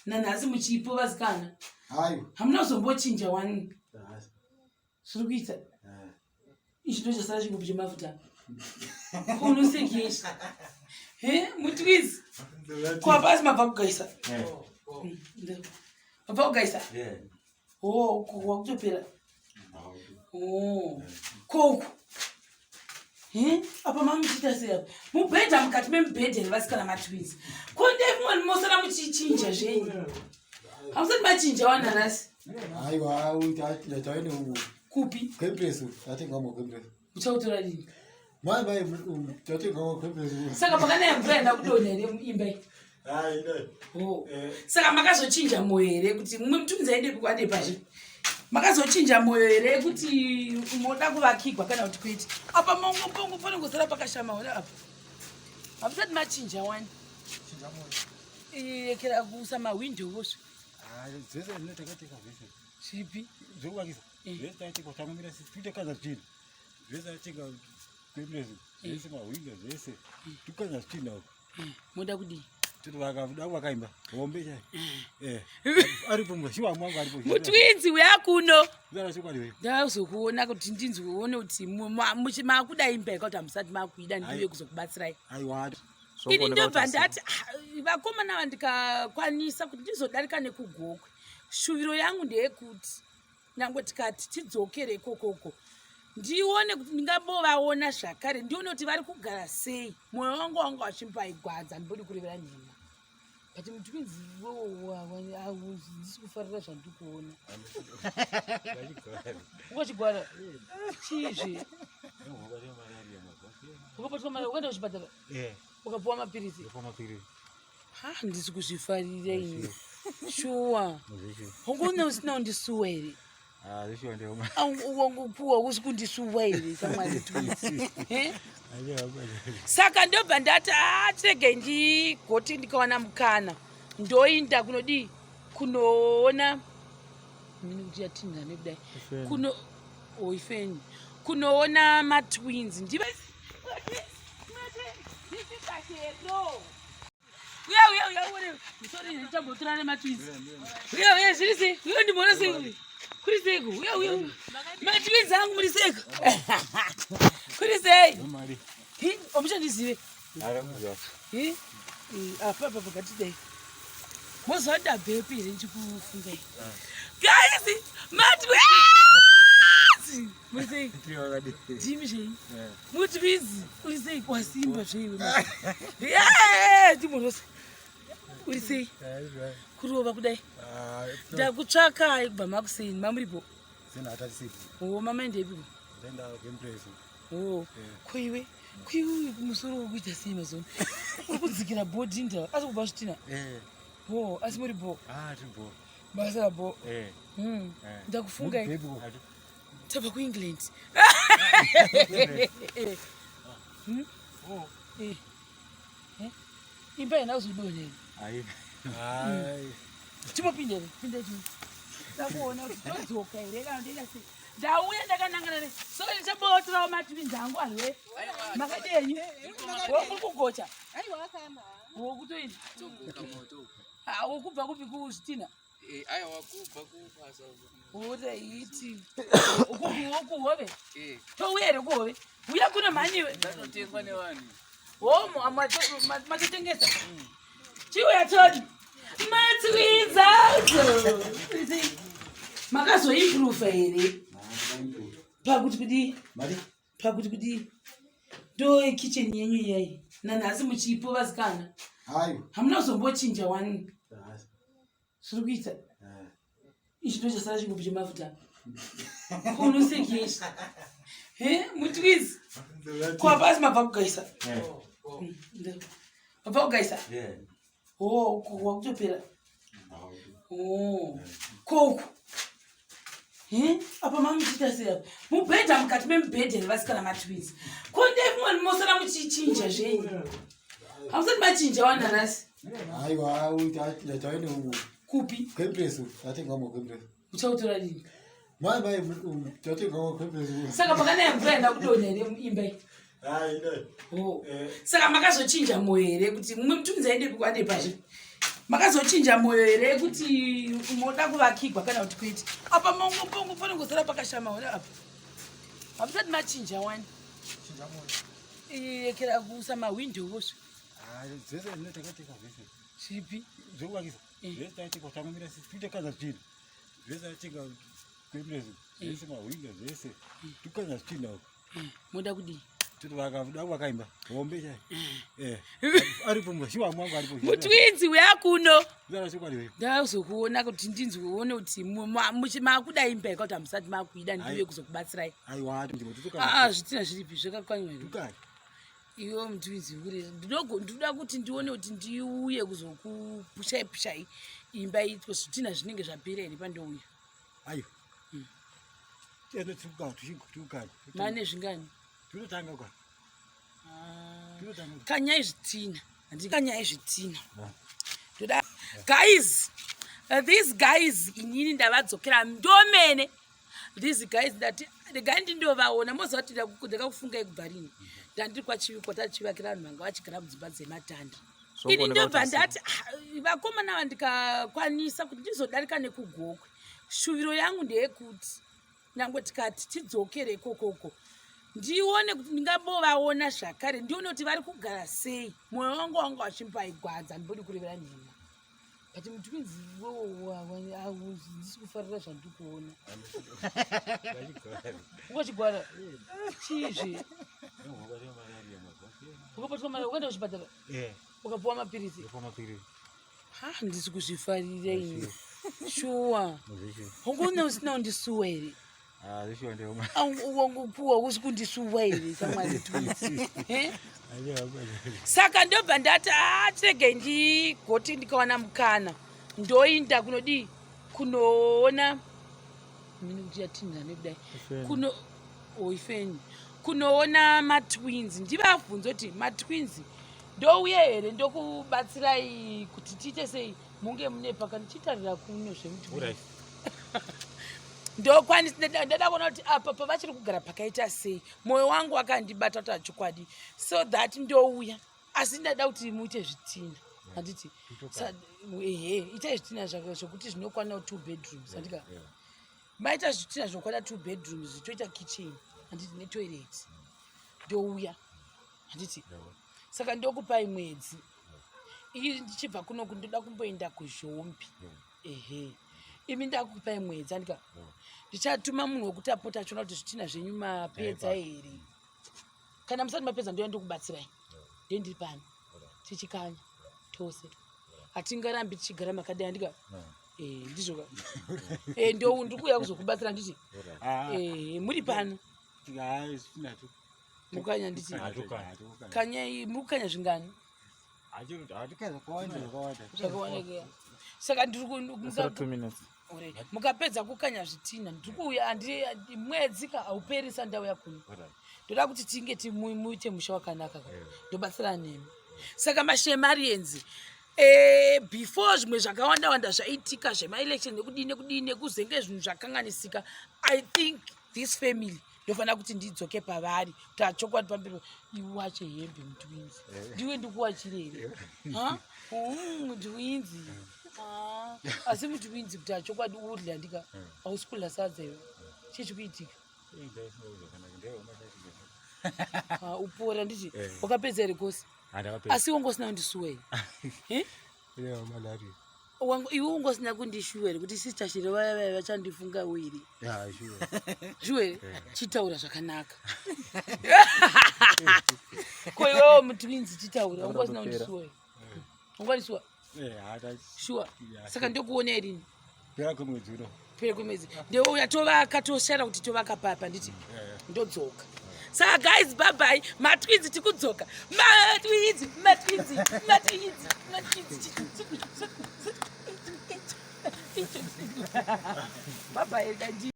Nanhasi muchipo vasikana. Hayo. Hamuna kuzombochinja wani. Zviri kuita. Ichi ndochasara chigubhu chemafuta. Unosekesha. He, mutwizi. Ko apa asi mabva kugaisa. Mabva kugaisa. Oh, wakutopera. Oh. Ko uku. He? Apa mamuchiita sei apa? Mubhedha mukati memubhedha here vasikana matwins. Ko ndemumwe mosara muchichinja zvenyu. Hamusati machinja wana nhasi. Aiwa, taine uku. Kupi? Kwempreso, tatenga mwa kwempreso. Uchautora rini? Mai mai, tatenga mwa kwempreso. Saka pakanaya mvura yenda kudonha here imba iyi? Oh. Saka makazochinja moyo here kuti mumwe mutunzi aendepi kwade pazvi? Makazochinja moyo here kuti moda kuvakigwa kana kuti kwete? Apa mongo pongo panongosara pakashama hona apa. Hamusati machinja wani. Chinja moyo. Rekera kusa mahwindo wosvo. Ah, zvese zvinotakatika zvese. Zvipi? Zvekuvakisa. Zvese taitika tangomira sisi tuite zvinhu. Zvese taitika kwemrezo. Zvese mahwindo zvese. Tukaza zvitinha uko. Moda kudii? Tiri vakaimba hombe chai. Eh. Aripo mwa mwangu aripo. Mutwinzi uya kuno. Ndara chokwadi wewe. Ndazokuona kuti ndinzwe kuti makuda imba kuti hamusati makuida ndiuye kuzokubatsirai. Aiwa. Ini ndobva ndati ah, vakomana vandikakwanisa kuti ndizodarika nekugokwe. Shuviro yangu ndeyekuti nyange tikati tidzokere ikokoko ndione kuti ndingambovaona zvakare ndione kuti vari kugara sei. Mwoyo wangu wanga wachimbaigwadza ndibodi kurevera nhema. But mutwinzi ndisi kufarira zvandiri kuona. Ungachigwara chiizve ukabatwa malaria ukaenda kuchipatara ukapuwa mapiritsi. Ha, ndisi kuzvifarira ini shuwa. Ungoona usina kundisuwa here? Wangopuwa usi kundisuwa here shamwari twinzi? Eh? Saka ndobva ndati ah, tirege ndigoti ndikawana mukana ndoinda kunodii kunoona mini kuti yatinha nekudai kuno oifeni kunoona matwins ndive uya uya uya uone sorry ndichambotora nematwins uya uya zviri sei uya ndimboona sei kuri seiko uya uya matwins angu muri seiko kuri sei Hi, omuchandizive Hi, apa apa pakatidai moziva ndabvepi here ndichikufungai guys matwins muri sei ndimi zvei mutwins uri sei wasimba zveiwe ndimorose uri sei kurova kudai ndakutsvakai kubva makuseni mamuripo o mama endepiko o koiwe koiwe musoro uri kuita sei mazona uri kudzikira bhodhi nda asi kubva zvitina o asi muri bo basa bo ndakufungai tabva kuEngland. Eh. Eh. Imba ina kuzodonha here? Chimopinda here? Pinda chimo. Ndakuona kuti todzoka here kana ndoita sei. Ndauya ndakanangana ne. So ndichambotorawo matwins angu anhu. Makadii henyu? Wo kugocha. Wokutoenda. Ah, wokubva kupi kuzvitina? Aiwa, kubva kubasa. Uraiti. Ukuhove. Touya here kuhove? Uya kuno mhaniwe. Ndanotengwa nevanhu. Homo matotengesa. Chiuya toni. Matwins acho. Makazoimprova here? Pakuti kudii? Pakuti kudii? Ndo kitchen yenyu iyayi. Nanhasi muchipo vasikana. Hayo. Hamuna kuzombochinja wani. Zviri kuita. Ichi ndochasara chigubhu chemafuta. Unosekesha. He, mutwizi. Ko apa asi mabva kugaisa. Mabva kugaisa. Oh, wakutopera. Oh. Ko uku. He? Apa mamuchiita sei apa? Mubhedha mukati memubhedha here vasikana matwins. Ko ndemumwe mosara muchichinja zvenyu. Hamusati machinja wana nhasi. Aiwa, taine uku. Kupi? Kwempreso, tatenga mwa kwempreso. Uchautora rini? Mai mai, tatenga mwa kwempreso. Saka pakanaya mvura yenda kudonha here imba iyi? Oh. Saka makazochinja moyo here kuti mumwe mutunzi aendepi kwade pazvi? Makazochinja moyo here kuti moda kuvakigwa kana kuti kuita? Apa mongo pongo panongosara pakashama hona apa. Hamusati machinja wani. Chinja moyo. Yekera kusa mahwindo wosvo. Ah, zvese ndinotakateka zvese. Zvipi? Zvekuvakisa. Eh. Zvese taiteka tangomira titokaza zvinhu. Zvese taiteka kwemurezi. Zvese mahwindo zvese. Tukaza zvinhu uko. Moda kudii? Totovaka da kuvaka imba. Hombe chai. Eh. Aripo mushiwa mwangu aripo. Mutwinzi uya kuno. Ndara chokwadi wewe. Ndazokuona kuti ndinzwe kuti makuda imba here kuti hamusati makuida ndiuye kuzokubatsirai. Aiwa ndimo tutokaza. Aa zvitina zviripi zvakakwanyiwa here? Tukaza. Iwe mutwinzi uri ndinoda kuti ndione kuti ndiuye kuzokupushai pushai imba itwe zvitina zvinenge zvapera here pandouya. Ayo. Tendo tukaza tukaza. Mane zvingani? Tinotanga kwa. Tinotanga. Kanyai zvitina. Kanyai zvitina. Ndoda guys, these guys inini ndavadzokera ndomene. These guys ndati regai ndindovaona moziva kuti ndakakufungai kubva rini. Ndandiri kwachivi kwatachivakira vanhu vanga vachigara mudzimba dzematanda. Ini ndobva ndati ah, vakomana ava ndikakwanisa kuti ndizodarika nekugokwe. Shuviro yangu ndeyekuti nyange tikati tidzokere ikokoko ndione kuti ndingambovaona zvakare ndione kuti vari kugara sei. Mwoyo wangu wanga wachimbaigwadza ndimbodi kurevera nhema. But mutwinzi ndisi kufarira zvandiri kuona. Ungachigwara chiizve ukabatwa mara ukaenda kuchipatara ukapuwa mapiritsi. Ha, ndisi kuzvifarira ini shuwa. Ungona usina kundisuwa here? Wangopuwa usi kundisuwa here shamwari twinzi? Eh? Saka ndobva ndati a tirege ndigoti ndikawana mukana ndoinda kunodii kunoona mini kuti yatinha nekudai kuno oifeni kunoona matwins ndivabvunze kuti matwins ndouye here ndokubatsirai kuti tiite sei munge mune pakandichitarira kuno zvemutwins ndokwanisa ndada kuona kuti apa pavachiri kugara pakaita sei. Mwoyo wangu wakandibata kuti achokwadi so that ndouya asi ndada kuti muite zvitina handiti ehe itai zvitina zvokuti zvinokwana 2 bedrooms handika maita zvitina zvinokwana 2 bedrooms zvitoita kitchen handiti netoilet ndouya handiti saka ndokupai mwedzi iyi ndichibva kunoku ndoda kumboenda kuzhombi ehe imi ndakupai mwedzi andika ndichatuma munhu wekuti apota achiona kuti zvitina zvenyu mapedza here. Kana musati mapedza ndouya ndokubatsirai ndendiri pano tichikanya tose hatingarambi tichigara makadai andika ndizvo ndo ndikuuya kuzokubatsira nditi muri pano mukanya nditi kanyai muri kukanya zvingani zvakawanda. Saka ndiri mukapedza kukanya zvitina ndiri kuuya mwedzi ka hauperisa ndauya kuno. Ndoda kuti tinge muite musha wakanaka ka ndobatsira nemi. Saka mashemarians before zvimwe zvakawanda wanda zvaitika zvemaelection nekudii nekudii nekuzenge zvinhu zvakanganisika, I think this family ndofanira kuti ndidzoke pavari kuti achokwadi pamberi iwache hembe mutwinzi ndiwe ndikuwachire here mutwinzi asi mutwinzi kuti achokwadi udle handika hausi kudla sadza iwe chii chikuitika upora nditi wakapedza here kosi asi wanga usina kundisuwa here iwe wanga usina kundishuwa here kuti sister Shiri vaya vaya vachandifunga here shuwa here chitaura zvakanaka ko iwewo mutwinzi chitaura wanga usina kundisuwa here wanga wandisuwa shuwa saka ndokuona rini pera kwemwedzi uno pera kwemwedzi ndouya tovaka toshara kuti tovaka papa nditi ndodzoka. Saka guys bye bye matwinzi tikudzoka matwinzi matwinzi matwinzi matwinzi bye bye.